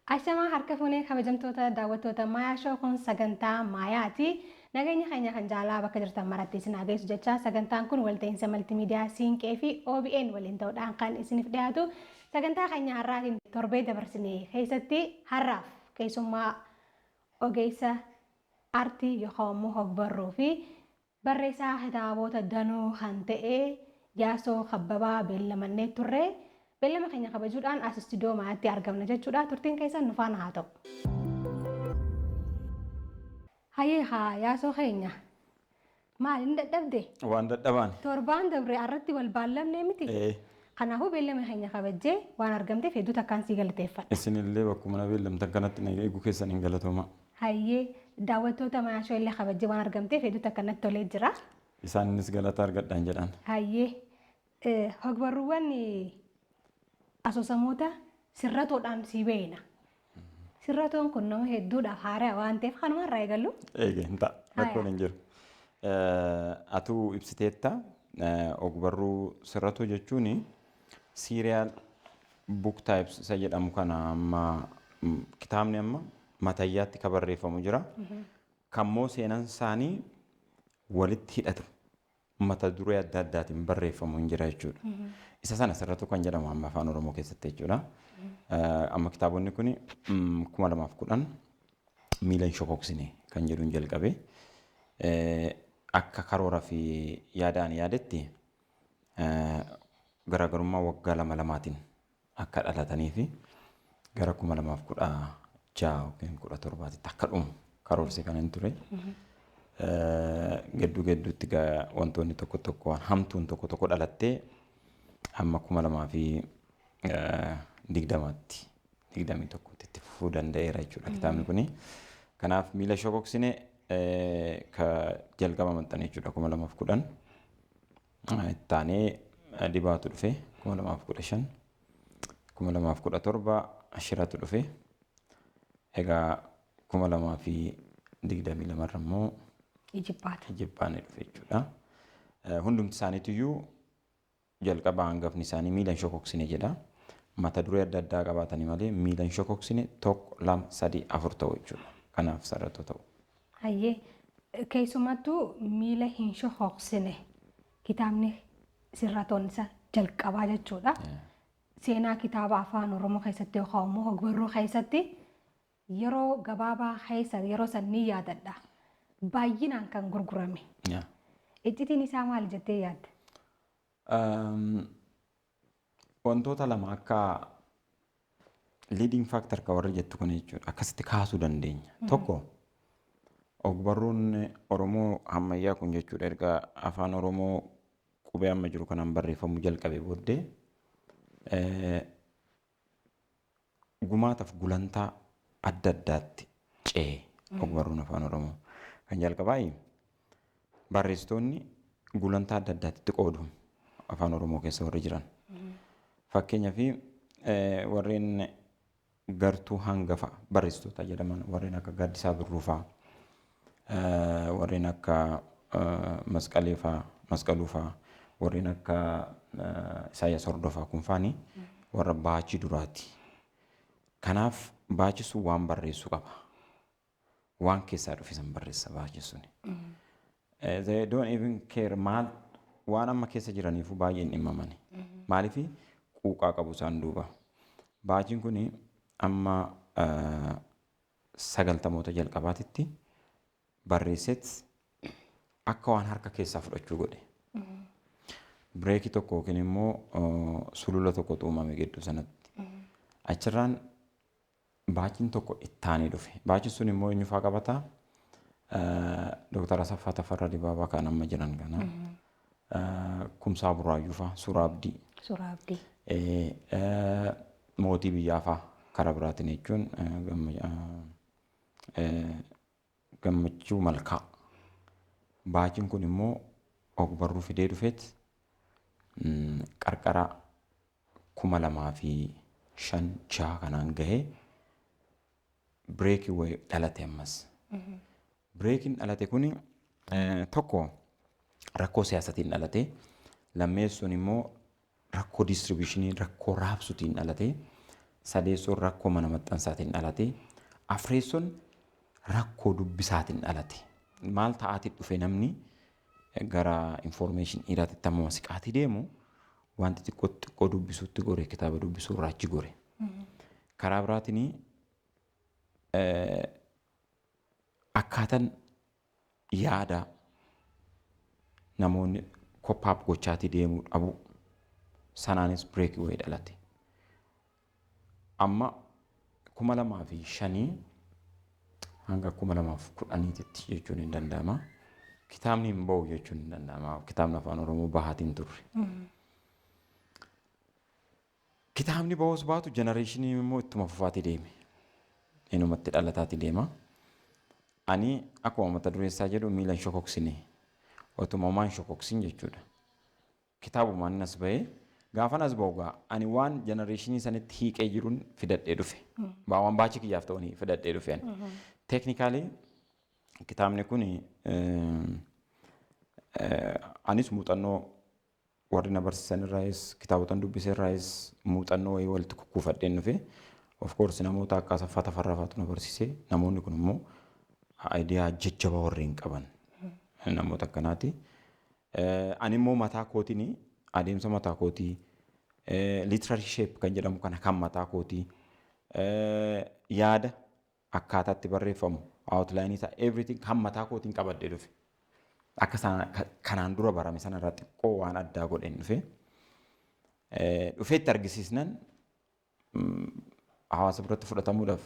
Ashamaa harka fuunee kabajamtoota daawwattoota Maayaa Show kun sagantaa Maayaati. Nageenya keenya kan jaalaa bakka jirtan maratti isin haa geessu jecha sagantaan kun walta'iinsa maltimiidiyaa Siinqee fi OBN waliin ta'uudhaan kan isiniif dhiyaatu. Sagantaa keenya har'aatiin torbee dabarsine keessatti har'aaf keessummaa ogeessa aartii yookaan immoo hogbarruu fi barreessaa kitaabota danuu kan ta'e Yaasoo Kabbabaa beellamannee turre. Beellama keenya kabajuudhaan as istuudiyoo Maayaatti argamna jechuudha. Turtiin keessan nu faana haa ta'u. Hayyee haa Yaasoo keenya. Maal inni dadhabde? Waan dadhabaan. Torbaan dabre irratti wal baallamnee miti? Ee. Kanaafuu beellama keenya kabajjee waan argamteef hedduu takkaan sii galateeffadha. Isinillee bakkuma na beellamtan kanatti na eeguu keessan hin galatooma. Hayyee daawwattoota Maayaa Show illee kabajjee waan argamteef hedduu takka natti tolee jira. Isaanis galata argadhaan jedhan. Hayyee hogbarruuwwan asoosamoota sirratoodhaan sii beeyna. Sirratoon kun nama hedduudhaaf haaraa waan ta'eef kanuma irraa eegallu. Eege hin ta'a. Rakkoon hin jiru. Atuu ibsiteetta ogbarruu sirratoo jechuun serial book types isa jedhamu kana amma kitaabni amma matayyaatti kan barreeffamu jira. Kammoo seenan isaanii walitti hidhatu mata duree adda addaatiin barreeffamu hin jira jechuudha. Isa sana sirratoo kan jedhamu amma Afaan Oromoo keessatti jechuudha. Amma kitaabonni kun 2010 Miila hin Shokoksine kan jedhuun jalqabe. Akka karoora fi yaadaan yaadetti garaagarummaa waggaa lama lamaatiin akka dhalatanii fi gara 2016 yookiin 17tti akka dhumu karoorse kan hin ture. Gidduu gidduutti wantoonni tokko tokko waan hamtuun tokko tokko dhalattee hamma 2020tti 21tti itti fufuu danda'eera jechuudha kitaabni kuni. Kanaaf Miila Shokoksine ka jalqaba maxxane jechuudha 2010. Ittaanee Dibaatu dhufe 2015. 2017 Shiratu dhufe. Egaa 2022 irra immoo Ijibbaata. Ijibbaanni dhufe jechuudha. Hundumti isaaniitiyyuu jalqaba hangafni isaanii Miila hin Shokoksine jedha. Mata duree adda addaa qabaatanii malee Miila hin Shokoksine tokko, lama, sadii, afur ta'u jechuudha. Kanaaf sarratoo ta'u. Hayyee keessumattuu Miila hin Shokoksine kitaabni sirratoon isa jalqabaa jechuudha. Seenaa kitaaba Afaan Oromoo keessatti yookaan immoo hogbarruu keessatti yeroo gabaabaa keessa yeroo san ni yaadadha. Baay'inaan kan gurgurame. Iccitiin isaa maali jettee yaadda? Wantoota lama akka leading factor ka warri jettu kun jechuudha. Akkasitti kaasuu dandeenya. Tokko, ogbarruun Oromoo ammayyaa kun jechuudha erga Afaan Oromoo qubee amma jiru kanaan barreeffamuu jalqabe booddee gumaataaf gulantaa adda addaatti ce'e ogbarruun Afaan Oromoo. Kan jalqabaa barreessitoonni gulantaa adda addaatti qoodu Afaan Oromoo keessa warri jiran. Fakkeenyaaf warreen gartuu hangafa barreessitoota jedhaman warreen akka Gaaddisaa Birruu fa'aa, warreen akka Masqalee fa'aa, Masqaluu fa'aa, warreen akka Isaayyaas Hordofaa kun fa'anii warra baachii duraati. Kanaaf baachi sun waan barreessuu qaba. Waan keessaa dhufe san barreessa baachi suni. They don't even care maal waan amma keessa jiraniifuu baay'een dhimmamani. Maaliif quuqaa qabu isaan duuba. Baachiin kun amma 90moota jalqabaatitti barreesseet akka waan harka keessaa fudhachuu godhe. Breakii tokko yookiin immoo sulula tokkotu uumame gidduu sanatti. Achirraan baachiin tokko ittaanii dhufe. Baachiin sun immoo eenyu fa'aa qabataa? Dooktar Asaffaa Tafarraa Dibaabaa kan amma jiran kana. Kumsaa Burraayyuu fa'aa, Suuraa Abdii. Suuraa Abdii. Mootii Biyyaa fa'aa karaa biraatiin jechuun Gammachuu Malkaa. Baachiin kun immoo ogbarruu fidee dhufeet qarqara 2005 6 kanaan gahee breakii wayii dhalate ammas. Breakiin dhalate kuni tokko rakkoo siyaasatiin dhalate, lammeessuun immoo rakkoo distributionii, rakkoo raabsutiin dhalate. Sadeessoon rakkoo mana maxxansaatiin dhalate. Afreessoon rakkoo dubbisaatiin dhalate. Maal ta'aatii dhufe? Namni gara information eraatti amma siqaatii deemu, wanti xiqqoo xiqqoo dubbisuutti gore, kitaaba dubbisuu irraa achi gore. Karaa biraatiin akkaataan yaada namoonni cope up gochaatii deemuu dhabu sanaanis break wayii dhalate. Amma 2005 hanga 2010tti jechuun hin danda'ama. Kitaabni hin bahu jechuun hin danda'ama. Kitaabni Afaan Oromoo bahaatiin turre. Kitaabni bahus baatu generation immoo ittuma fufaatii deeme. Inumatti dhalataatii deema. Ani akkuma mata dureessaa jedhu miila hin shokoksine. Otuma homaa hin shokoksin jechuudha. Kitaabumaan as bahee, gaafan as bahu gaa ani waan generation sanitti hiiqee jiruun fidadhee dhufe. Waan batch kiyyaaf ta'uun fidadhee dhufe ani. Technically kitaabni kun anis muuxannoo warri na barsiisan irraayis, kitaabotan dubbise irraayis muuxannoo wayii walitti kukkuufadheen dhufe. Of course namoota akka Asaffaa Tafarraa fa'aatu na barsiise. Namoonni kun immoo idea jajjabaa warreen qaban namoota akkanaati. Ani immoo mataa kootiin, adeemsa mataa kootii, literary shape kan jedhamu kana kan mataa kootii, yaada akkaataatti barreeffamu, outline isaa, everything kan mataa kootiin qabadhee dhufe. Akka kanaan dura barame sanarraa xiqqoo waan addaa godheen dhufe. Dhufeetti argisiisnan hawaasa biratti fudhatamuudhaaf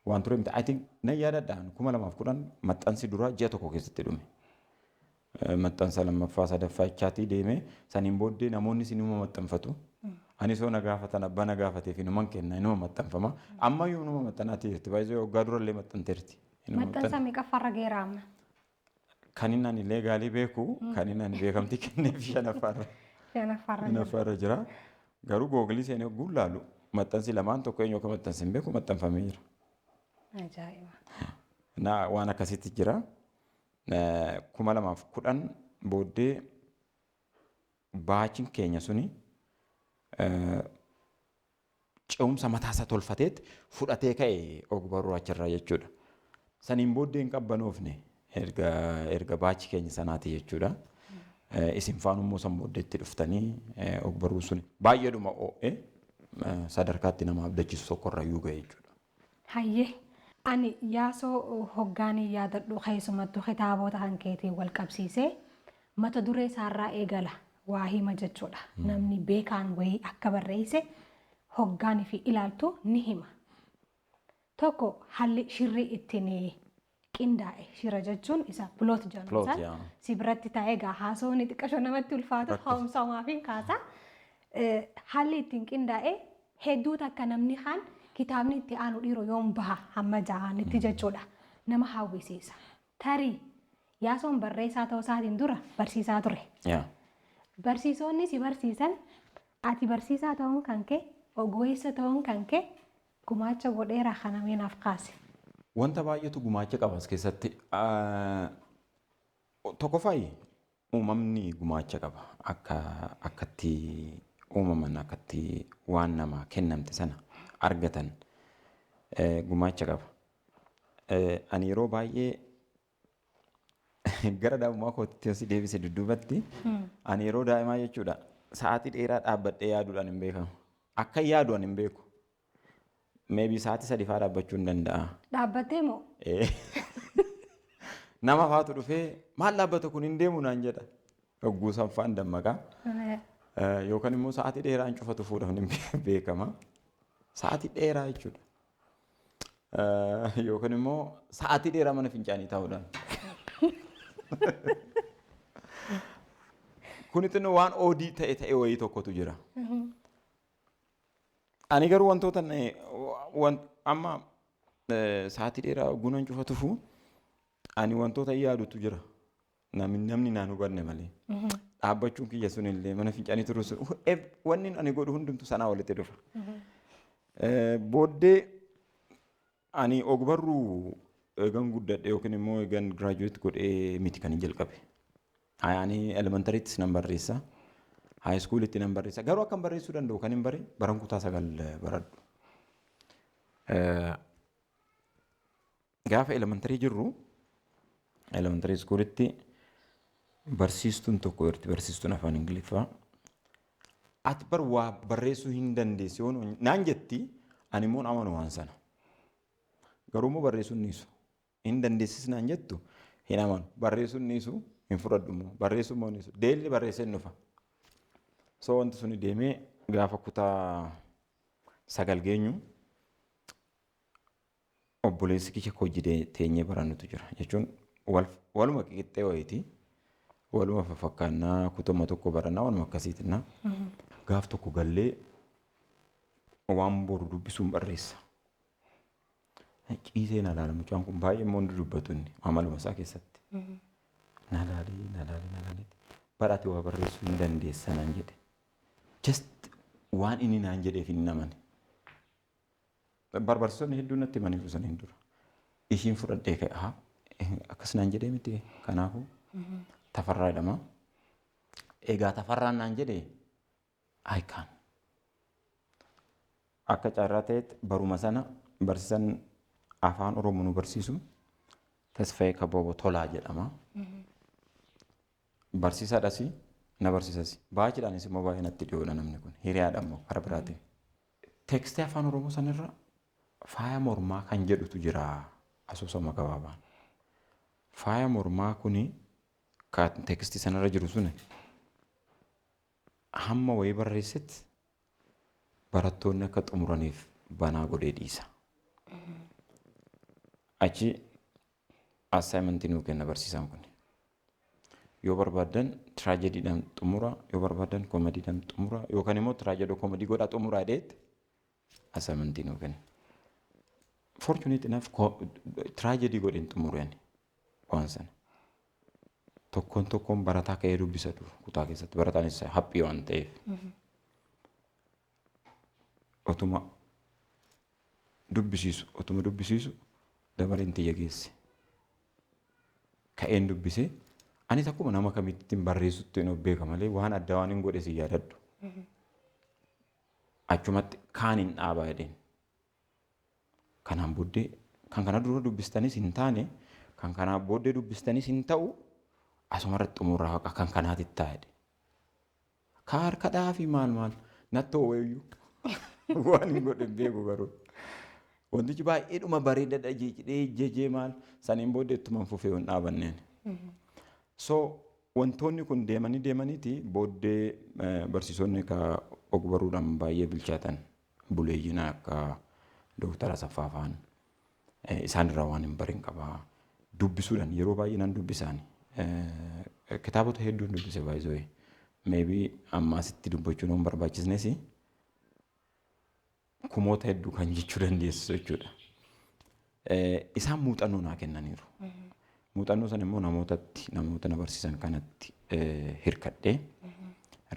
waan ture miti. I think nan yaadadha, 2010 maxxansi dura ji'a tokko keessatti dhume. Maxxansa lammaffaa, sadaffaa jechaatii deeme. Saniin booddee namoonni sinuma maxxanfatu. Ani soo na gaafatan, abbaa na gaafateef inuman kenna, inuma maxxanfama. Ammayyuu inuma maxxanaati jirti. Baay'ee waggaa durallee maxxanteerti. Maxxansa meeqaffaarra geera amma? Kan inni ani legally beeku, kan inni ani beekamtii kenneef, shanaffaarra. Shanaffaarra. Shanaffaarra jira. Garuu Google seenee ogguun laalu maxxansi lamaan tokko eenyu akka maxxanse hin beeku, maxxanfamee jira. Ajaa'iba. Na waan akkasitti jira. 2010 booddee batchiin keenya suni ce'umsa mataasaa tolfateet fudhatee ka'e ogbarruu achirraa jechuudha. Saniin booddee hin qabbanoofne erga batch keenya sanaati jechuudha. Isin faanummoo san booddeetti dhuftanii ogbarruu suni baay'eedhuma oo'ee sadarkaatti nama abdachiisu tokkorra iyyuu ga'e jechuudha. Hayyee. Ani Yaasoo hoggaanii yaadadhu, keessumattuu kitaabota kan keetiin wal qabsiisee mata duree isaarraa eegala waa hima jechuudha. Namni beekaan wayii akka barreesse hoggaanii fi ilaaltu ni hima. Tokko haalli shirri ittiin qindaa'e, shira jechuun isa plot Plot, jedhamu yaa. Si biratti taa'ee egaa haasawni xiqqashoo namatti ulfaatu haa'umsa homaa fi kaasa. Haalli ittiin qindaa'e hedduu takka namni kaan kitaabni itti aanu dhiiroo yoom baha hamma ja'anitti jechuudha. Nama hawwisiisa. Tarii Yaasoon barreessaa ta'uu isaatiin dura barsiisaa ture. Barsiisonni si barsiisan, ati barsiisaa ta'uun kan kee, ogeessa ta'uun kan kee gumaacha godheera kana meenaaf kaase. Wanta baay'eetu gumaacha qaba as keessatti. Tokkoffaayi uumamni gumaacha qaba. Akka akkatti uumaman, akkatti waan namaa kennamte sana argatan gumaacha qaba. Ani yeroo baay'ee gara daa'imummaa kootti si deebise dudduubatti, ani yeroo daa'imaa jechuudha sa'aatii dheeraa dhaabbadhee yaaduudhaan hin beekamu. Akka yaadu ani hin beeku. Maybe sa'aatii 3 fa'aa dhaabbachuu hin danda'a. Dhaabbattee moo? Nama faatu dhufee, "Maal dhaabbata kun, hin deemu?" naan jedha. Hogguu sanfaan dammaqaa. Yookaan immoo sa'aatii dheeraan cufatu fuudhaaf hin beekama. Sa'aatii dheeraa jechuudha. Yookaan immoo sa'aatii dheeraa mana fincaanii taa'uudhaan. Kuni xinnoo waan odd ta'e ta'e wayii tokkotu jira. Ani garuu wantoota amma sa'aatii dheeraa gunan cufatufu ani wantoota yaadutu jira. Namni naan hubanne malee. Dhaabbachuun kiyya sun illee, mana fincaanii turuu sun, wanni ani godhu hundumtu sanaa walitti dhufa. Booddee ani ogbarruu eegan guddadhe yookiin immoo eegan graduate godhee miti kan hin jalqabe. Ani elementaryttis nan barreessa. High schoolitti nan barreessa. Garuu akkan barreessuu danda'u kan hin bare baran kutaa 9 baradhu. Gaafa elementary jirru, elementary schoolitti barsiistuun tokko jirti, barsiistuun afaan Ingiliffaa. "Ati bar waa barreessuu hin dandeessu" yoo naan jetti, ani immoo amanu waan sana. Garuu immoo barreessuu hin dhiisu. Hin dandeessis naan jettu, hin amanu. Barreessuu hin dhiisu, hin fudhadhu immoo. Barreessuu immoo hin dhiisu. Daily barreessee hin dhufa. So wanti suni deemee gaafa kutaa 9 geenyu obboleessi kiyya hojii teenyee barannutu jira. Jechuun waluma qixxee wayiiti. Waluma fafakkaannaa, kutuma tokko barannaa, waluma akkasiitinna. Gaaf tokko gallee waan boru dubbisuun barreessa. Ciisee na ilaala mucaan kun, baay'ee immoo hundi dubbatu inni amaluma isaa keessatti. Na ilaalee, na ilaalee, na ilaalee, "Bara ati waa barreessuu hin dandeessa" naan jedhe. Just waan inni naan jedheef hin amane. Barsiisonni hedduun natti himaniiru saniin dura. Ishiin fudhadhee ka'e, haa, akkas naan jedhee miti, kanaafuu Tafarraa jedhama. Egaa Tafarraan naan jedhe, I can. Akka carraa ta'etti baruma sana barsiisan afaan Oromoo nu barsiisu Tasfaayee Kabbaboo Tolaa jedhama. Barsiisaadhas, na barsiisas. Baay'eedhaanis immoo baay'ee natti dhiyoodha namni kun. Hiriyaadha immoo karaa biraatiin. Text afaan Oromoo sanarra "Faaya mormaa" kan jedhutu jira, asoosama gabaabaan. Faaya mormaa kuni kan text sanarra jiru sun hamma wayii barreessetti barattoonni akka xumuraniif banaa godhee dhiisa. Achi assignment nuu kenna barsiisaan kun. Yoo barbaaddan tiraajedidhaan xumura, yoo barbaaddan koomediidhaan xumura, yookaan immoo tragedy comedy godhaa xumuraa jedheetti assignment nuu kenna. Fortunate enough, tragedy godheen xumure ani waan sana. Tokkoon tokkoon barataa ka'ee dubbisa dur kutaa keessatti, barataanis haphii waan ta'eef. Otuma dubbisiisu, otuma dubbisiisu, dabareen tiyya geesse. Ka'een dubbisee, anis akkuma nama kamitti barreessutti of beeka malee waan addaa waan hin godhe si yaadadhu. Achumatti kaan hin dhaabaa jedheen. Kanaan booddee kan kana dura dubbistanis hin taane, kan kanaa booddee dubbistanis hin ta'u, asumarratti xumuraa haqa kan kanaatti ta'a jedhe. Ka harka dhaafii maal maal natti ooweyyuu waan hin godhe hin beeku garuu. Wantichi baay'eedhuma bareedaadha jedhee jejee maal saniin booddee ittuma fufee hin dhaabanneen. So wantoonni kun deemanii deemaniiti booddee barsiisonni ka ogbaruudhaan baay'ee bilchaatan, buleeyyiin akka Dooktara Asaffaa fa'aan, isaan irraa waan hin barin qabaa. Dubbisuudhaan yeroo baay'ee nan dubbisaani. Kitaabota hedduun dubbise baay'ee. Maybe amma asitti dubbachuun hin barbaachisnes, kumoota hedduu kan jechuu dandeessu jechuudha. Isaan muuxannoo naa kennaniiru. Muuxannoo sana immoo namootatti, namoota na barsiisan kanatti hirkadhee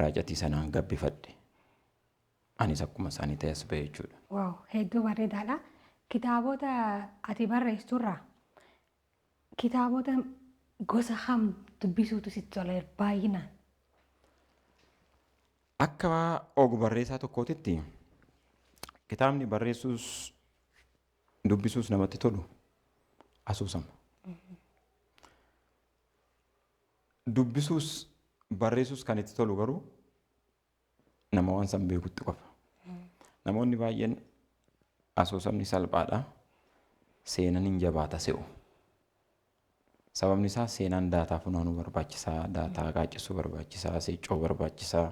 raacatii sanaan gabbifadhe. Anis akkuma isaanii ta'e as ba'e jechuudha. Wow, hedduu bareedaadha. Kitaabota ati barreessiturraa kitaabota gosa kam dubbisuutu sitti tola baay'inaan? Akka og-barreessaa tokkootitti kitaabni barreessuus dubbisuus namatti tolu asoosama. Dubbisuus barreessuus kan itti tolu garuu nama waan san beekutti qofa. Namoonni baay'een asoosamni salphaadha. Seenan hin jabaata se'u. Sababni isaa seenaan data funaanuu barbaachisaa, data qaaccessuu barbaachisaa, seeccoo barbaachisaa.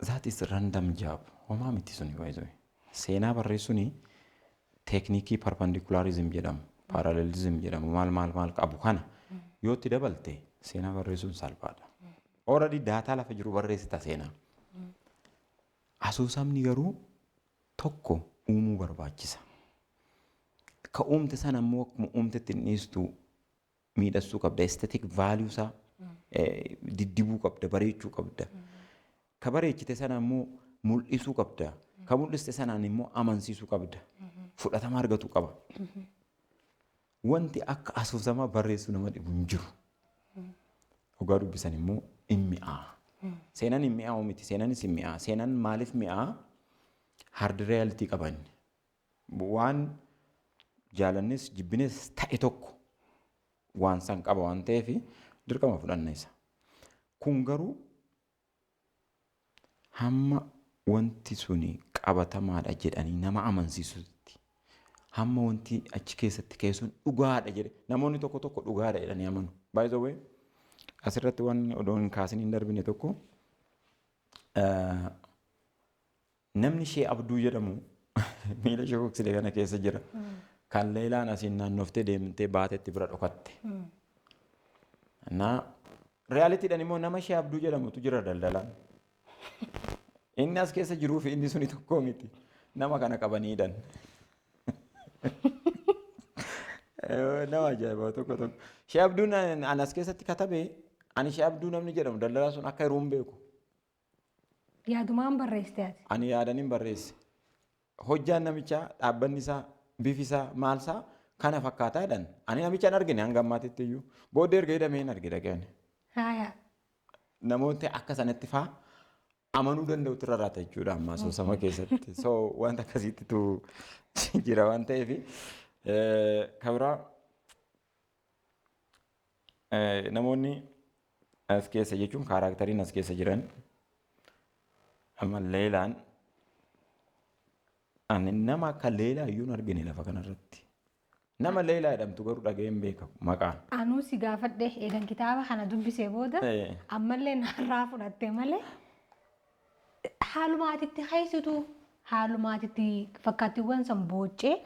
That is random job. Homaa miti suni baay'ee. Seenaa barreessuun technique perpendicularism jedhamu, parallelism jedhamu, maal maal maal qabu kana yoo itti dabalte seenaa barreessuun salphaadha. Already data lafa jiru barreessita seenaa. Asoosamni garuu tokko uumuu barbaachisa. Ka uumte sana immoo akkuma uumtetti hin dhiistu, miidhagsuu qabda. Aesthetic value isaa diddibuu qabda, bareechuu qabda. Ka bareechite sana immoo mul'isuu qabda. Ka mul'iste sanaan immoo amansiisuu qabda. Fudhatama argatu qaba. Wanti akka asoosamaa barreessuu nama dhibu hin jiru. Dhugaa dubbisan immoo hin mi'aa. Seenaan hin mi'aawu miti. Seenaanis hin mi'aa. Seenaan maaliif mi'aa? Hard reality qaba inni. Waan jaalannes jibbines ta'e tokko waan san qaba waan ta'eef dirqama fudhanna isa. Kun garuu hamma wanti suni qabatamaadha jedhanii nama amansiisutti, hamma wanti achi keessatti ka'e sun dhugaadha jedhe, namoonni tokko tokko dhugaadha jedhanii amanu. By the way, asirratti waan odoo hin kaasin hin darbine tokko, namni ishee Abduu jedhamu miila ishee koksilee kana keessa jira. Kan Leelaan asiin naannoftee deemtee baatetti bira dhokatte. Naa realitydhaan immoo nama ishee Abduu jedhamutu jira daldalaan. Inni as keessa jiruu fi inni suni tokko miti. Nama kana qabaniidhan. Nama ajaa'ibaa tokko tokko. Ishee Abduun ani as keessatti katabe, ani ishee Abduu namni jedhamu daldalaa sun akka yeroo hin beeku. Yaadumaan barreessite ati. Ani yaadaniin barreesse. Hojjaan namichaa, dhaabbanni isaa, bifi isaa, maal isaa kana fakkaataa jedhan. Ani namicha hin argine hanga ammaatitti iyyuu. Booddee erga hidhamee hin arge dhaqee ani. Namoonni akka sanatti faa amanuu danda'utu irra raata jechuudha amma asoosama keessatti. So wanta akkasiittitu jira waan ta'eef, kan biraa namoonni as keessa jechuun characteriin as keessa jiran, amma Leelaan, ani nama akka Leelaa iyyuu hin argine lafa kanarratti. Nama Leelaa jedhamtu garuu dhaga'een beeka maqaan. Anuu si gaafadhe eegan kitaaba kana dubbisee booda, ammallee narraa fudhatte malee, haalumaatitti keessitu, haalumaatitti fakkaattiiwwan san booccee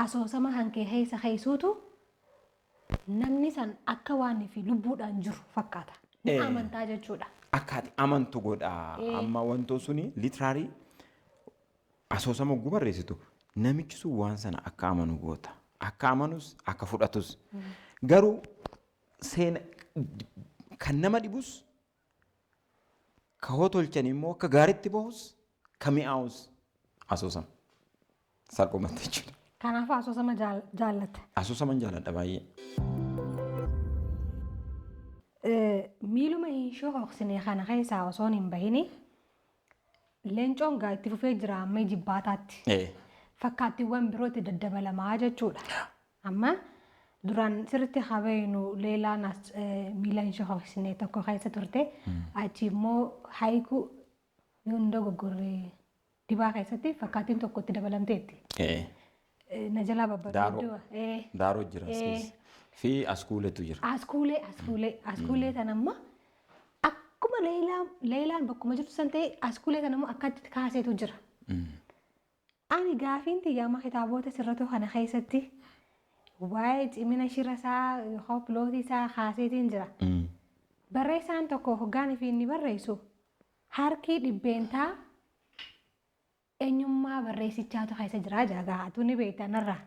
asoosama kan kee keessa keessuutu namni san akka waan fi lubbuudhaan jiru fakkaata. Ni amantaa jechuudha. Akka ati amantu godha. Amma wantoon suni literary asoosama hogguu barreessitu namichi sun waan sana akka amanu goota. Akka amanus, akka fudhatus. Garuu seena kan nama dhibus, ka hoo tolchan immoo akka gaariitti bahus, ka mi'aawus asoosama. Salphumatti jechuudha. Kanaafuu asoosama jaallatta. Asoosaman jaalladha baay'ee. Miiluma hin shokoksine kana keessaa osoo hin bahini, Leencoon gaa itti fufee jira amma jibbaataatti. Fakkaattiiwwan birootti daddabalamaa jechuudha. Amma duraan sirriitti habeenu Leelaan as miila hin shokoksine tokko keessa turte. Achi immoo haayikuu yoo hin dogoggorre dibaa keessatti fakkaattiin tokko itti dabalamteetti. Na jalaa babbareedduu. Daaroo jira as keessa. Fi askuuletu jira. Askuulee tan amma akkuma Leelaan bakkuma jirtu san ta'e, askuulee tan ammoo akkatti kaaseetu jira. Ani gaafiin tiyya amma kitaabota sirratoo kana keessatti waa'ee cimina shira isaa yookaan plotii isaa kaaseetiin jira. Barreessaan tokko hoggaan fi inni barreessu harki dhibbeentaa eenyummaa barreessichaatu keessa jira jaagaa atu ni beekta narraa.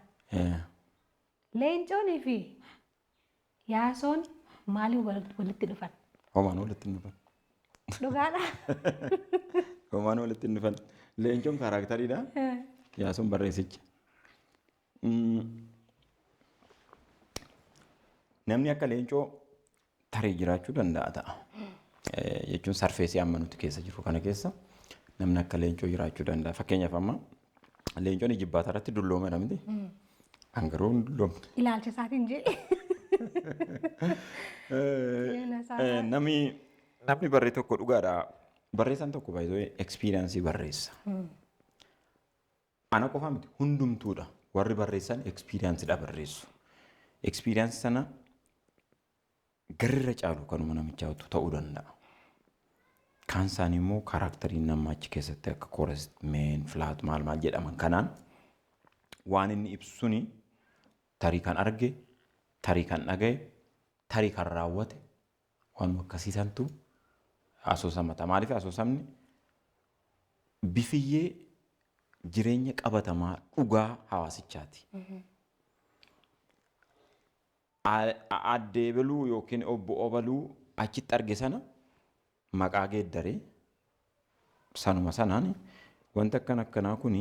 Leencoonii fi Yaasoon maaliin walitti dhufan? Homaan walitti hin dhufan. Dhugaadha. Homaan walitti hin dhufan. Leencoon characteriidha. Yaasoon barreessicha. Namni akka Leencoo tarii jiraachuu danda'a ta'a. Jechuun surface amma nuti keessa jirru kana keessa namni akka Leencoo jiraachuu danda'a. Fakkeenyaaf amma Leencoon jibbaata irratti dulloomeera miti. An garuu hin dulloomne. Ilaalcha isaatiin jedhe. Namni barree tokko dhugaadha. Barreessaan tokko baay'ee experience barreessa. Ana qofa miti, hundumtuudha. Warri barreessan experiencedha barreessu. Experience sana garrirra caalu kanuma namichaatu ta'uu danda'a. Kaan isaanii immoo characteriin nama achi keessatti akka chorus, main, flat, maal maal jedhaman kanaan waan inni ibsu suni tarii kan arge, tarii kan dhagaye, tarii kan raawwate, waan akkasii santu asoosama ta'a. Maaliif asoosamni bifiyyee jireenya qabatamaa dhugaa hawaasichaati. Addee Beluu yookiin obbo Obaluu achitti arge sana maqaa geeddaree sanuma sanaan wanta akkan akkanaa kuni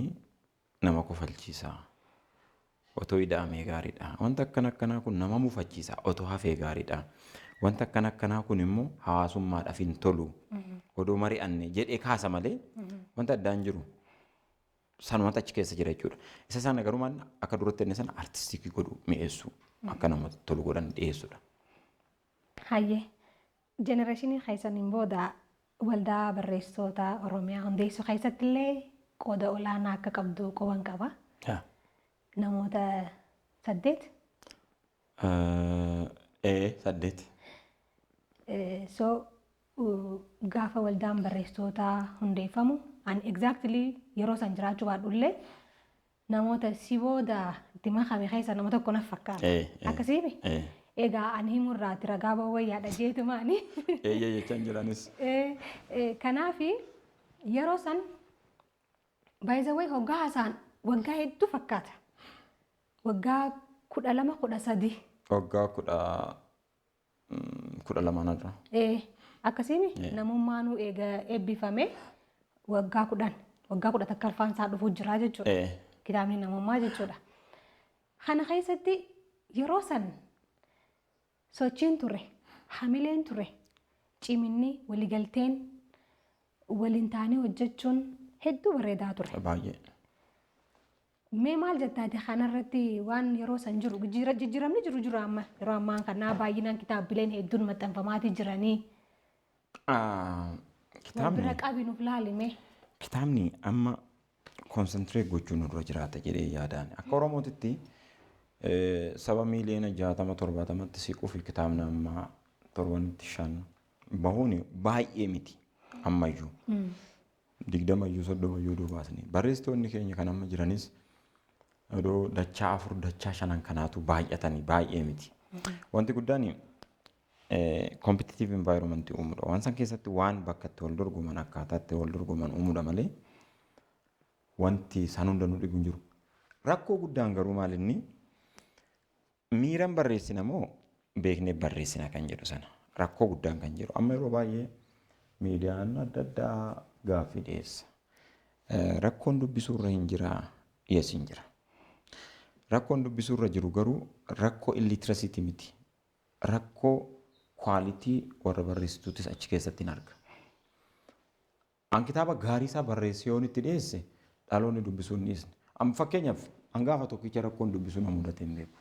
nama kofalchiisa. Otoo ida'amee gaariidha. Wanta akkan akkanaa kun nama mufachiisa. Otoo hafee gaariidha. Wanta akkan akkanaa kun immoo hawaasummaadhaaf hin tolu. Odoo mari'anne jedhee kaasa malee wanta addaan jiru. Sanumatu achi keessa jira jechuudha. Isa sana garuu maal akka duratti inni sana artistic godhu, mi'eessu, akka namatti tolu godhan dhiyeessudha. Hayyee, generationii keessaniin booda Waldaa Barreessitoota Oromiyaa hundeessuu keessatti illee qooda olaanaa akka qabdu quban qaba. Namoota saddeet. Ee, saddeet. So gaafa waldaan barreessitootaa hundeeffamu an exactly yeroo san jiraachuu baadhullee namoota si booda itti makame keessa nama tokko naf fakkaata. Akkasiimi? Egaa ani himurraati ragaa ba'uu wayyaadha jeetumaani. Eeyyee jechaan jiranis. Kanaafi yeroo san, by the way, hoggaa haasaan waggaa hedduu fakkaata. Waggaa 12, 13. Waggaa 12 irra. Akkasiimi namummaanuu eega eebbifame waggaa 10, waggaa 11ffaan isaa dhufuu jira jechuudha. Kitaabni namummaa jechuudha. Kana keessatti yeroo san sochiin ture, hamileen ture, ciminni, waliigalteen, waliin ta'anii hojjechuun hedduu bareedaa ture. Baay'ee. Mee maal jettaati kanarratti? Waan yeroo san jiru jijjiiramni jiru jiru amma yeroo ammaa kanaa baay'inaan kitaabileen hedduun maxxanfamaatii jiranii. Wal Kitaabni bira qabi nuuf laalime. Kitaabni amma concentrate gochuun nurra jiraata jedhee yaadaan. Akka Oromootitti saba miiliyoona 60 70tti siquu fi kitaabni amma torbanitti shan bahuun baay'ee miti ammayyuu. 20yyuu 30yyuu odoo baasanii. Barreessitoonni keenya kan amma jiranis odoo dachaa afur, dachaa shanan kanaatu baay'atanii baay'ee miti. Wanti guddaan competitive environment uumuudha. Waan san keessatti waan bakka itti wal dorgoman, akkaataa itti wal dorgoman uumuudha malee wanti san hunda nu dhibu hin jiru. Rakkoo guddaan garuu maal inni miiran barreessina moo beeknee barreessina kan jedhu sana. Rakkoo guddaan kan jiru. Amma yeroo baay'ee miidiyaan adda addaa gaaffii dhiyeessa. Rakkoon dubbisuu irra hin jiraa? Yes, hin jira. Rakkoon dubbisuu irra jiru garuu rakkoo illiteracyiti miti. Rakkoo quality warra barreessituutis achi keessatti hin arga. An kitaaba gaarii isaa barreessee yoon itti dhiyeesse dhaloonni dubbisuu hin dhiisne. Amma fakkeenyaaf hangaafa tokkicha rakkoon dubbisuu na mudate hin beeku.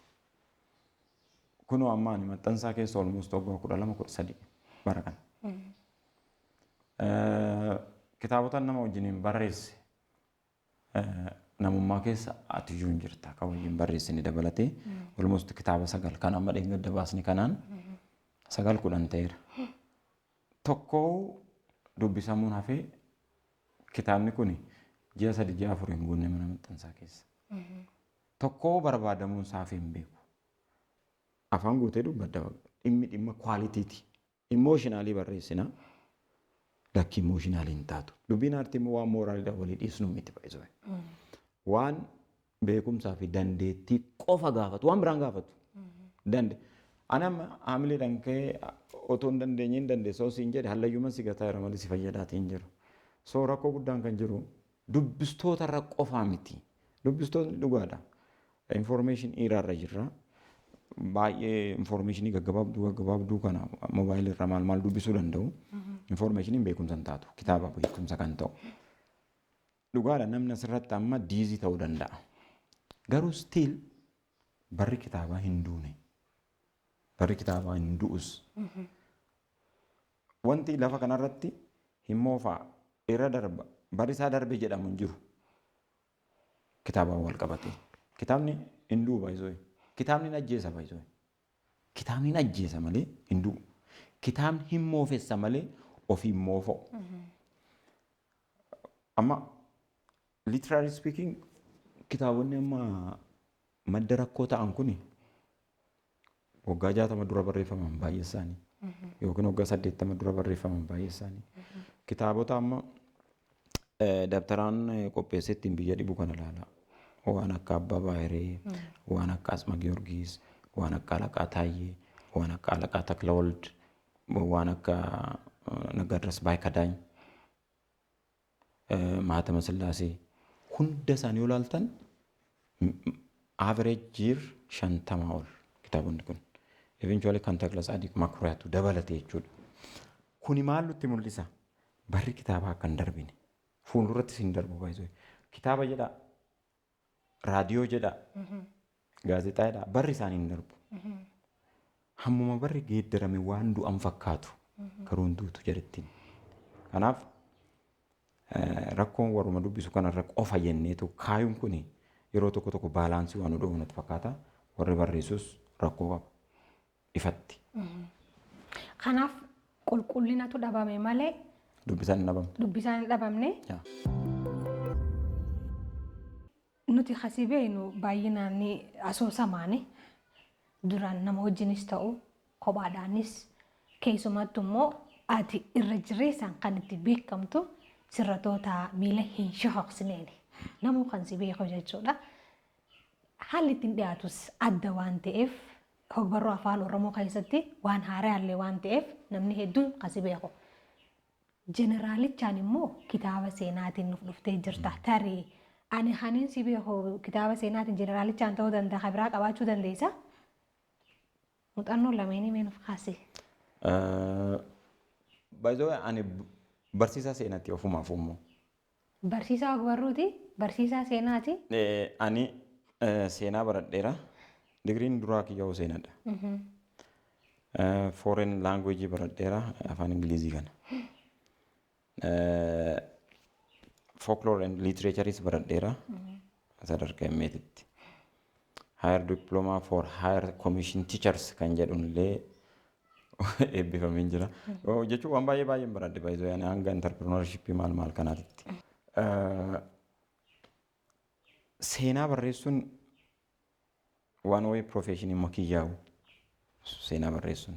Kunoo amma ani maxxansaa keessa almost waggaa 12, 13 bara kana. Kitaabota nama wajjiniin barreesse namummaa keessa atiyyuu hin jirta kan wajjin barreessine dabalatee almost kitaaba sagal kan amma dheengadda baasne kanaan sagal, 10 ta'eera. Tokkoo dubbisamuun hafee kitaabni kun ji'a 3, ji'a 4 hin guunne mana maxxansaa keessa. Tokkoo barbaadamuun isaa hafee hin beeku. Afaan guutee dubbadda, dhimmi dhimma qualityti. Emotionally barreessina. Lakki, emotionally hin taatu. Dubbiin aartii immoo waan moraliidhaan walii dhiisnu miti baay'isoo. Waan beekumsaa fi dandeettii qofa gaafatu, waan biraan gaafatu. Dande. Ani amma haamileedhaan ka'ee otoo hin dandeenye hin dandeessa osoo hin jedhe hallayyuman si gataa jira malee si fayyadaatii hin jiru. So rakkoo guddaan kan jiru dubbistoota irra qofaa miti. Dubbistootni dhugaadha. Information eraarra jirra. Baay'ee informationii gaggabaabduu gaggabaabduu kana moobaayilii irraa maal maal dubbisuu danda'u. Informationiin beekumsa hin taatu. Kitaaba beekumsa kan ta'u. Dhugaadha, namni asirratti amma busy ta'uu danda'a. Garuu still barri kitaabaa hin duune. Barri kitaabaa hin du'us. Wanti lafa kanarratti hin moofaa, irra darba, barri isaa darbe jedhamu hin jiru. Kitaabaan wal qabate. Kitaabni hin du'u baay'isoo. Kitaabni hin ajjeesa baay'isoo. Kitaabni hin ajjeesa malee hin du'u. Kitaabni hin moofessa malee ofii hin moofa'u. Amma literally speaking kitaabonni amma madda rakkoo ta'an kuni waggaa 60 dura barreeffaman baay'ee isaanii yookiin waggaa 80 dura barreeffaman baay'ee isaanii. Kitaabota amma dabtaraan qopheessee ittiin biyya dhibu kana ilaala. Waan akka Abbaa Baahiree, waan akka Asma Giyoorgis, waan akka Alaqaa Taayyee, waan akka Alaqaa Taklawald, waan akka Naggaadras Baayikadaany, Mahatama Sillaasee hunda isaanii yoo ilaaltan average year 50 ol kitaabonni kun. Eventually kan Takla Tsaadiq Makuriyaatu dabalate jechuudha. Kuni maal nutti mul'isa? Barri kitaabaa akka hin darbine. Fuuldurattis hin darbu baay'isoo. Kitaaba jedha, raadiyoo jedha, gaazexaa jedha, barri isaanii hin darbu. Hammuma barri geeddarame waan du'an fakkaatu garuu hin duutu jedhettiin. Kanaaf rakkoon warruma dubbisu kanarra qofa jenneetu kaayuun kun yeroo tokko tokko balance waan nu dhufu natti fakkaata. Warri barreessus rakkoo qaba. Ifatti. Kanaaf qulqullinatu dhabame malee Dubbisaan hin dhabamne. Dubbisaan hin dhabamne. Nuti kasii beeknu baay'inaan asoosamaani. Duraan nama wajjinis ta'u, kophaadhaanis, keessumattu immoo ati irra jireessaan kan itti beekamtu sirratoota miila hin shohoqsineeni. Namuu kan si beeku jechuudha. Haalli ittiin dhiyaatus adda waan ta'eef, hogbarruu Afaan Oromoo keessatti waan haaraallee waan ta'eef, namni hedduun kan si beeku. Jeneraalichaan immoo kitaaba seenaatiin nuuf dhuftee jirta. Tarii ani kanin si beeku kitaaba seenaatiin jeneraalichaan ta'uu danda'a, kan biraa qabaachuu dandeessa. Muuxannoo lameenii mee nuuf kaasi. Baay'ee ani barsiisaa seenaatti ofumaaf immoo. Barsiisaa ogbarruuti, barsiisaa seenaati. Ani seenaa baradheera. Digiriin duraa kiyya seenaadha. Foreign language baradheera, Afaan Ingilizii kana. Folklore and literatureis baradheera sadarkaa MAtitti. Higher Diploma for Higher Commission Teachers kan jedhuun illee eebbifamee jira. Jechuun waan baay'ee baay'een baradhe, baay'ee ani hanga entrepreneurship maal maal kanaatitti. Seenaa barreessuun waan wayii profession immoo kiyyaa'u seenaa barreessuun.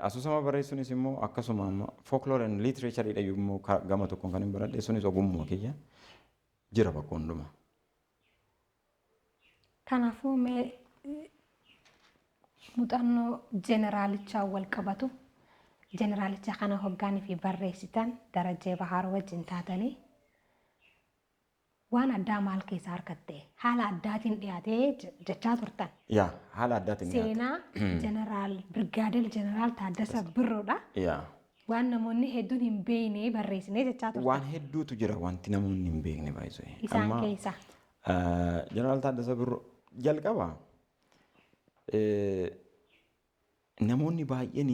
Asoosama barreessuunis immoo akkasuma, amma folklore and literature dha immoo gama tokkoon kan hin baradhe, sunis ogummaa kiyya jira bakka hundumaa. Kanaafuu mee muuxannoo jeneraalichaa wal qabatu, jeneraalicha kana hoggaanii fi barreessitan Darajjee Bahaar wajjin taatanii waan addaa maal keessaa harkatte? Haala addaatiin dhiyaatee jechaa turtan. Yaa, haala addaatiin dhiyaate. Seenaa jeneraal Birgaadeer Jeneraal Taaddasa Birroodha. Waan namoonni hedduun hin beekne barreessinee jechaa turtan. Waan hedduutu jira wanti namoonni hin beekne baay'isee. Isaan keessa. Jeneraal Taaddasa Birroo jalqaba namoonni baay'een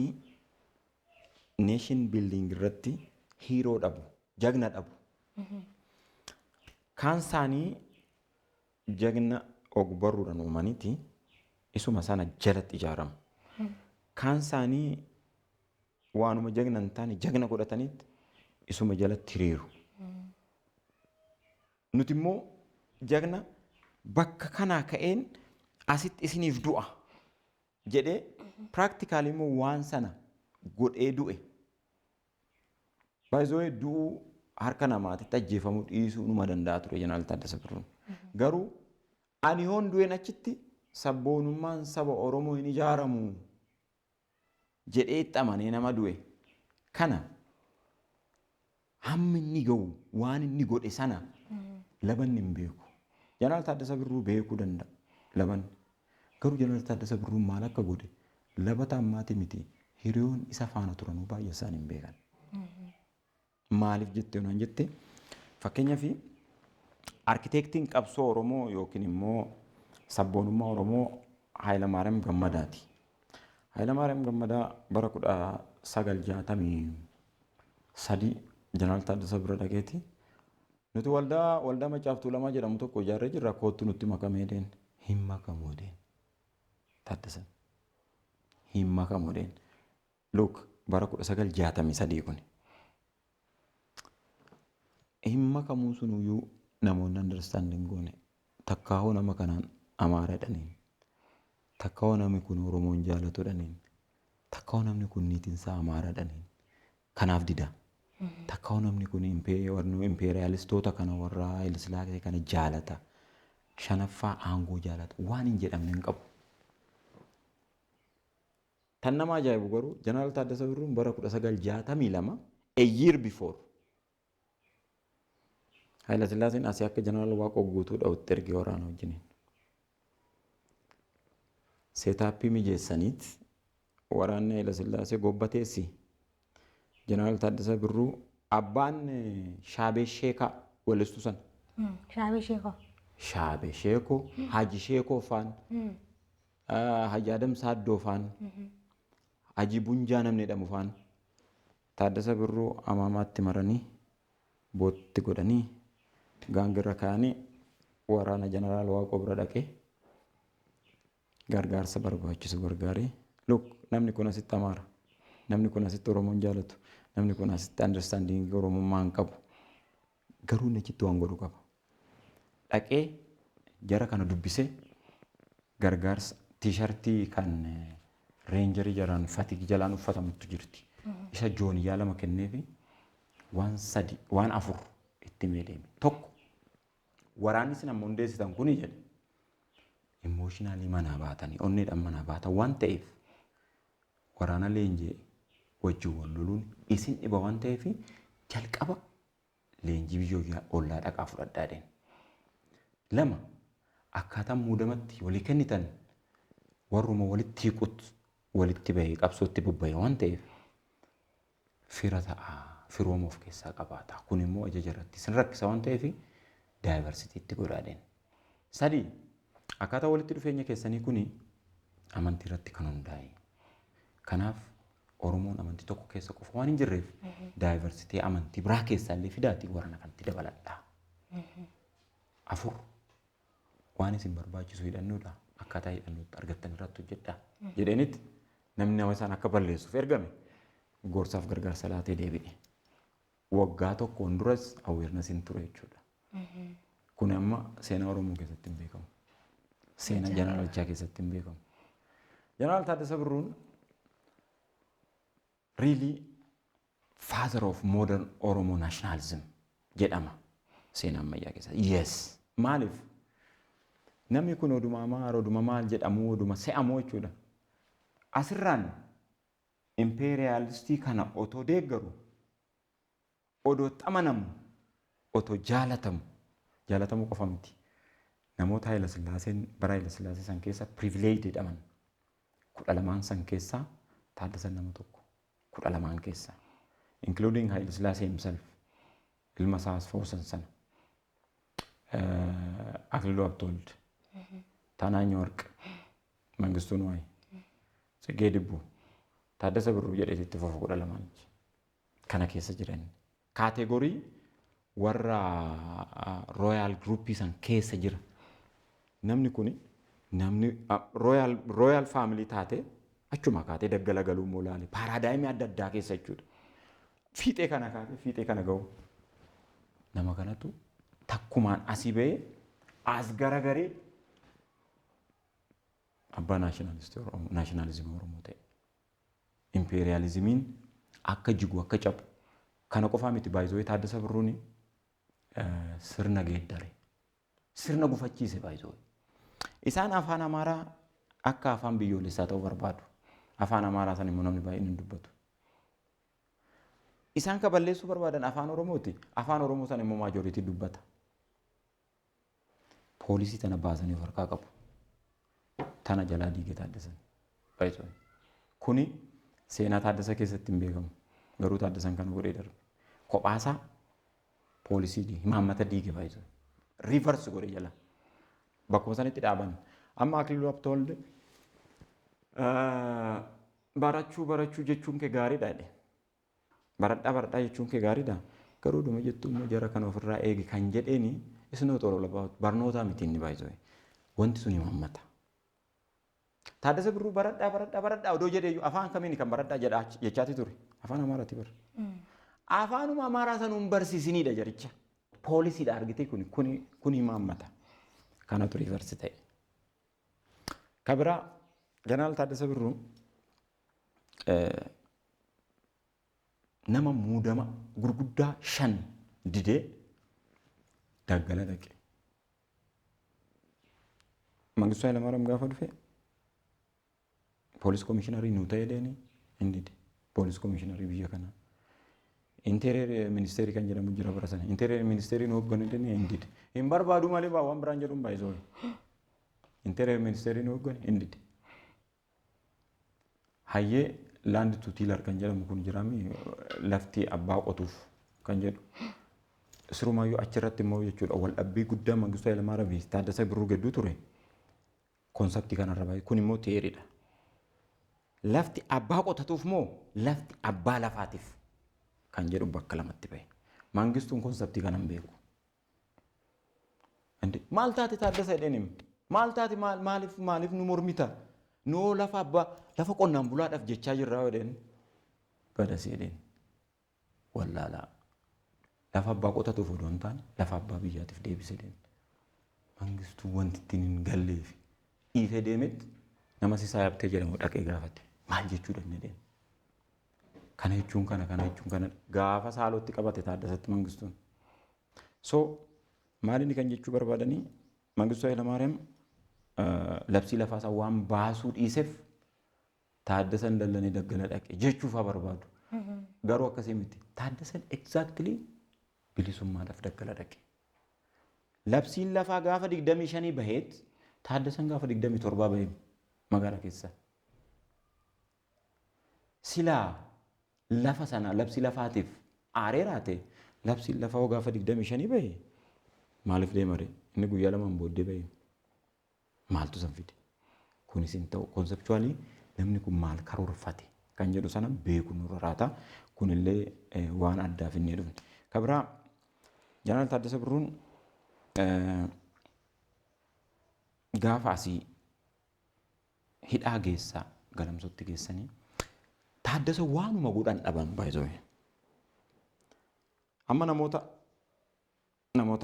nation building irratti hero dhabu, jagna dhabu. Kaan isaanii jagna ogbarruudhaan uumaniiti isuma sana jalatti ijaaramu. Kaan isaanii waanuma jagna hin taane jagna godhataniitti isuma jalatti hiriiru. Nuti immoo jagna bakka kanaa ka'een asitti isiniif du'a jedhee practically immoo waan sana godhee du'e. Baay'ee du'uu harka namaatitti ajjeefamuu dhiisuu numa danda'a ture Jeneraal Taaddasa Birruun. Garuu ani yoon du'een achitti sabboonummaan saba Oromoo hin ijaaramu jedhee itti amanee nama du'e. Kana hammi inni ga'u, waan inni godhe sana labanni hin beeku. Jeneraal Taaddasa Birruu beekuu danda'a labanni. Garuu Jeneraal Taaddasa Birruu maal akka godhe labata ammaati miti, hiriyoon isa faana turanuu baay'ee isaan hin beekan. Maaliif jettee naan jette, fakkeenyaaf architectiin qabsoo Oromoo yookiin immoo sabboonummaa Oromoo Hayilamaariyaam Gammadaati. Hayilamaariyaam Gammadaa bara 1963 Jeneraal Taaddasa bira dhaqeeti. Nuti waldaa Maccaaf Tuulamaa jedhamu tokko ijaarree jirra, koottu nutti makamee deen. Hin makamu deen. Taaddasan. Hin makamu deen. Look, bara 1963 kuni. Hin makamuu sunuyyuu namoonni understanding goone, takkaahoo nama kanaan Amaara jedhaniin. Takkaahoo namni kun Oromoon jaalatu jedhaniin. Takkaahoo namni kun niitinsaa Amaara jedhaniin. Kanaaf dida. Takkaahoo namni kun impeeriyaalistoota kana, warra Haayilasillaasee kana jaalata. Shanaffaa aangoo jaalata. Waan hin jedhamne hin qabu. Tan nama ajaa'ibu garuu Jeneraal Taaddasa Birruun bara 1962, a year before, Haayilasillaaseen asii akka Jeneraal Waaqoo Guutuu dha'utti ergee waraana wajjiniin. Setup mijeessaniit waraanni Haayilasillaasee gobbateessi. Jeneraal Taaddasa Birruu abbaan Shaabee Sheekaa Weellistuu sana. Shaabee Sheekoo. Shaabee Sheekoo, Haji Sheekoo faan, Haji Adam Saaddoo faan, Haji Bunjaa namni jedhamu faan. Taaddasa Birruu amaamaatti maranii, bootti godhanii, gaangirra kaa'anii, waraana Jeneraal Waaqoo bira dhaqee gargaarsa barbaachisu gargaaree, look, namni kun asitti Amaara, namni kun asitti Oromoon jaalatu, namni kun asitti understanding Oromummaa hin qabu, garuu inni achitti waan godhu qaba. Dhaqee jara kana dubbisee, gargaarsa T-shirtii kan ranger jalaan fatigue jalaan uffatamutu jirti. Isa jooniyyaa lama kenneefi, waan sadi, waan afur itti himee deeme. Tokko, waraanni isin amma hundeessitan kuni jedhe, emotionally manaa baatanii, onneedhaan manaa baatan waan ta'eef, waraana leenjii wajjin wal loluun isin dhiba waan ta'eef, jalqaba leenjii biyyoota ollaa dhaqaa fudhadhaa jedheen. Lama, akkaataan muudamatti walii kennitan warruma walitti hiiqut walitti bahee qabsootti bobba'e waan ta'eef, fira ta'a, firooma of keessaa qabaata. Kun immoo ajaja irratti isin rakkisa waan ta'eef, diversitytti godhaadheen. Sadi, akkaataa walitti dhufeenya keessanii kuni amantii irratti kan hundaa'e. Kanaaf Oromoon amantii tokko keessa qofa waan hin jirreef, diversity amantii biraa keessaa illee fidaatii warra kanatti dabaladhaa. Afur, waan isin barbaachisu hidhannoodha. Akkaataa hidhannootti argattan irratti hojjedhaa jedheenitti, namni nama isaan akka balleessuuf ergame gorsaaf gargaarsa laatee deebi'e. Waggaa tokkoon duras awarenessiin ture jechuudha. Kun amma seenaa Oromoo keessatti hin beekamu. Seenaa jeneraalichaa keessatti hin beekamu. Jeneraal Taaddasa Birruun really father of modern Oromo nationalism jedhama seenaa ammayyaa keessatti. Yes. Maaliif? Namni kun oduma Amaara, oduma maal jedhamu, oduma se'amu jechuudha. Asirraan imperialistii kana otoo deeggaru, odoo xamanamu, otoo jaalatamu, jaalatamuu qofa miti. Namoota Haayila Sillaaseen bara Haayila Sillaasee san keessa privilege jedhaman 12n san keessaa Taaddasan nama tokko, 12n keessaa, including Haayila Sillaasee himself, ilma isaa Asfoosan sana, Akililuu Habtoold, Taanaany Warq, Mangistuu Nuwaay, Tsiggee Dibbuu, Taaddasa Birruu jedhee itti fufu, 12n kana keessa jiran. Category warra royal groupii san keessa jira. Namni kuni namni royal family taate achuma kaatee daggala galuu immoo laale paradigmii adda addaa keessa jechuudha. Fiixee kana kaatee fiixee kana ga'u. Nama kanatu takkumaan asii ba'ee as garagaree abbaa nationalismii Oromoo ta'e. Imperialismiin akka jigu, akka cabu kana qofaa miti, baay'isoo Taaddasa Birruun sirna geeddare. Sirna gufachiise baay'isoo. Isaan afaan Amaaraa akka afaan biyyoolessaa ta'uu barbaadu. Afaan Amaaraa san immoo namni baay'een hin dubbatu. Isaan ka balleessuu barbaadan afaan Oromooti. Afaan Oromoo san immoo majority dubbata. Poolisii tana baasanii of harkaa qabu. Tana jalaa diige Taaddasan. Baay'isoo. Kuni seenaa Taaddasa keessatti hin beekamu. Garuu Taaddasan kana godhee darbe. Kophaasaa poolisii imaammata diige baay'isoo. Reverse godhe jala. Bakkuma sanitti dhaaban. Amma Akililuu Habtoold barachuu barachuu jechuun kee gaariidha jedhe. Baradhaa baradhaa jechuun kee gaariidha. Garuu dhuma jettu immoo jara kana ofirraa eegi kan jedheeni is not all about barnootaa miti inni baay'isoo. Wanti sun imaammata. Taaddasa Birruu baradhaa baradhaa baradhaa odoo jedhee afaan kamiin kan baradhaa jedhaa jechaati ture? Afaan Amaaraati bara. Afaanuma Amaaraa sanuun barsiisiniidha jaricha. Poolisiidha argitee, kuni imaammata. Kanatu reverse ta'e. Kabiraa, Jeneraal Taaddasa Birruu nama muudama gurguddaa shan didee daggala dhaqe. Mangistuu Hayilamaariyaam gaafa dhufe police commissionerii nuu ta'ee deeni hin dide. Police commissionerii biyya kanaa. Interior ministerii kan jedhamu jira bara sana. Interior ministerii nu hoogganu deeni hin dide. Hin barbaadu malee waan biraan jedhuun baay'isoo. Interior ministerii nu hoogganu hin dide. Hayyee, land to tiller kan jedhamu kun jiraami, lafti abbaa qotuuf kan jedhu. Sirumaayyuu achirratti immoo jechuudha waldhabbii guddaa Mangistuu Hayilamaariyaam fi Taaddasa Birruu gidduu ture concept kanarra baay'ee kun immoo theory dha. Lafti abbaa qotatuuf moo lafti abbaa lafaatiif kan jedhu bakka lamatti bahe. Mangistuun concept kana hin beeku. Maal taate Taaddasa jedheen hima. Maal taate, maaliif nu mormita? Noo lafa abbaa lafa qonnaan bulaadhaaf jechaa jirraa jedheen. Badasii jedheen. Wallaalaa. Lafa abbaa qotatuuf odoo hin taane lafa abbaa biyyaatiif deebise jedheen. Mangistuu wanti ittiin hin galleef dhiisee deemetti nama Sisaa Yaabtee jedhamu dhaqee gaafate. Maal jechuudha inni jedheen. Kana jechuun kana, kana jechuun kana, gaafa saalootti qabate Taaddasatti Mangistuun. So maal inni kan jechuu barbaadanii, Mangistuu Hayilamaariyaam labsii lafaa isaa waan baasuu dhiiseef Taaddasan dallanee daggala dhaqe jechuufaa barbaadu. Garuu akkasii miti. Taaddasan exactly bilisummaadhaaf daggala dhaqe. Labsiin lafaa gaafa 25 baheet Taaddasan gaafa 27 bahee magaalaa keessa. Silaa lafa sana labsii lafaatiif aaree raate, labsiin lafaa gaafa 25 bahe maaliif deemare? Inni guyyaa lamaan booddee bahe. Maaltu san fide? Kunis hin ta'u. Conceptually namni kun maal karoorfate kan jedhu sana beeku nurra raata. Kunillee waan addaaf inni dhufne. Kabiraa, Jeneraal Taaddasa Birruun gaafa asii hidhaa geessaa Galamsootti geessanii Taaddasa waanuma godhan dhaban baay'isoo. Amma namoota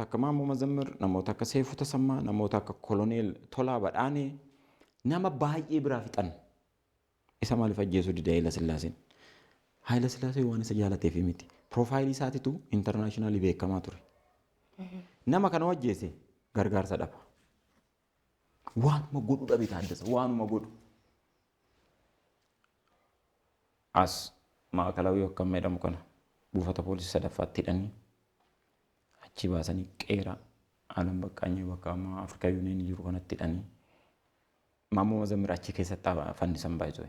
akka Maammoo Mazammir, namoota akka Seefuu Tasammaa, namoota akka Koloneel Tolaa Badhaanee, nama baay'ee biraa fixan. Isa maaliif ajjeesuu dide Haayila Sillaaseen? Haayila Sillaasee waan isa jaalateef miti. Profile isaatitu international beekamaa ture. Nama kana ajjeese gargaarsa dhaba. Waanuma godhu dhabe Taaddasa, waanuma godhu. As Maakalawii akkam jedhamu kana buufata poolisii sadaffaatti hidhanii achi baasanii qeera Alam Baqqaanyee bakka amma Afrikaa Union jiru kanatti hidhanii Maammoo Mazammir achi keessatti fannisan baay'isoo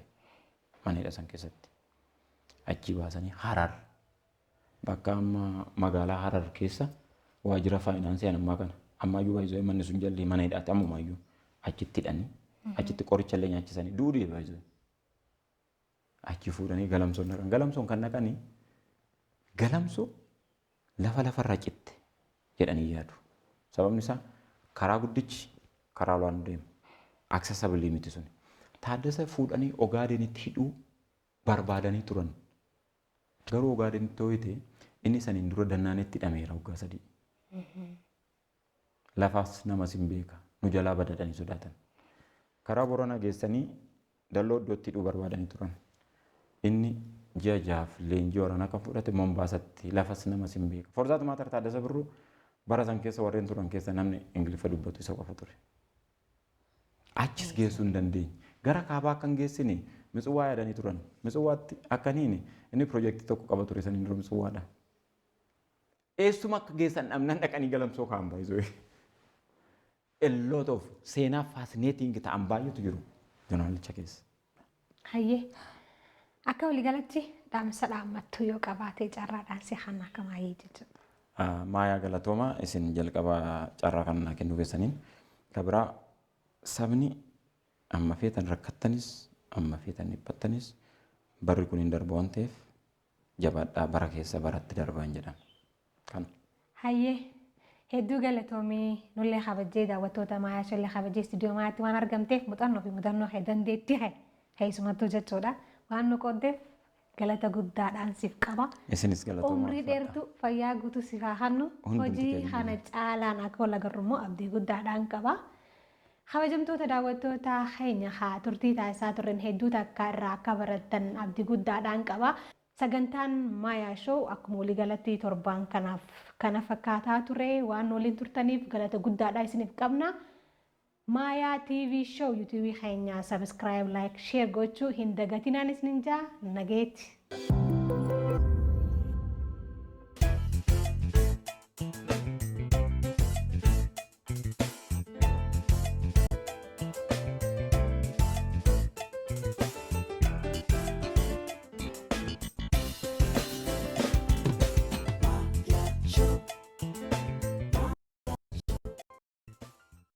mana hidha san keessatti. Achi baasanii Harar, bakka amma magaalaa Harar keessa waajjira faayinaansii ammaa kana ammaayyuu baay'isoo manni sun jalli mana hidhaatti ammumaayyuu achitti hidhanii achitti qoricha illee nyaachisanii duudii baay'isoo. Achi fuudhanii Galamsoon dhaqan. Galamsoon kan dhaqanii Galamsoo lafa lafarraa citte jedhanii yaadu. Sababni isaa karaa guddichi karaa waan deemu. Accessible miti suni. Taaddasa fuudhanii Ogaadenitti hidhuu barbaadanii turan. Garuu Ogaadenitti hooyite inni saniin dura Dannaanetti hidhameera waggaa 3. Lafaas namas hin beeka. Nu jalaa badadhanii sodaatan. Karaa Boranaa geessanii dalloo iddootti hidhuu barbaadanii turan. Inni ji'a 6f leenjii waraanaa kan fudhate Mombaasatti, lafas namas hin beeka. For that matter, Taaddasa Birruu bara san keessa warreen turan keessa namni Ingiliffa dubbatu isa qofa ture. Achis geessuu hin dandeenye. Gara kaabaa akka hin geessine Mitsuwaa yaadanii turan. Mitsuwaatti akka hin inni piroojeektii tokko qaba ture saniin dura Mitsuwaadha. Eessuma akka geessan dhabnan dhaqanii Galamsoo kaan baay'isuu. A lot of seenaa fascinating ta'an baay'eetu jiru joornaalicha keessa. Hayyee. Akka waliigalatti dhaamsa dhaammattuu yoo qabaate carraadhaan si hanna akka maayii jechuudha. Maayaa, galatooma isin jalqaba carraa kana naa kennuu keessaniin. Kabiraa, sabni amma feetan rakkattanis, amma feetan dhiphattanis, barri kun hin darbu waan ta'eef jabaadhaa, bara keessa baratti darbaan jedhan. Kana. Hayyee. Hedduu galatoomii, nullee kabajjee, daawwattoota Maayaa Shollee kabajjee istuudiyoo Maayaatti waan argamteef, muuxannoo fi mudannoo kee, dandeettii kee keessumattuu jechuudha, waan nu qooddeef galata guddaadhaan siif qaba. Isinis galatooma. Umrii dheertuu fayyaa guutuu siif haa kennu. Hundumti Hojii keenya. kana caalaan akka wal agarru immoo abdii guddaadhaan qaba. Kabajamtoota daawwattoota keenya, haa turtii taasisaa turren hedduu takka irraa akka barattan abdii guddaadhaan qaba. Sagantaan Maayaa Show akkuma waliigalatti torbaan kanaaf kana fakkaataa ture. Waan waliin turtaniif galata guddaadha isiniif qabna. Maayaa TV Show YouTube keenya subscribe, like, share gochuu hin dagatinaan isinin jaa, nageetti.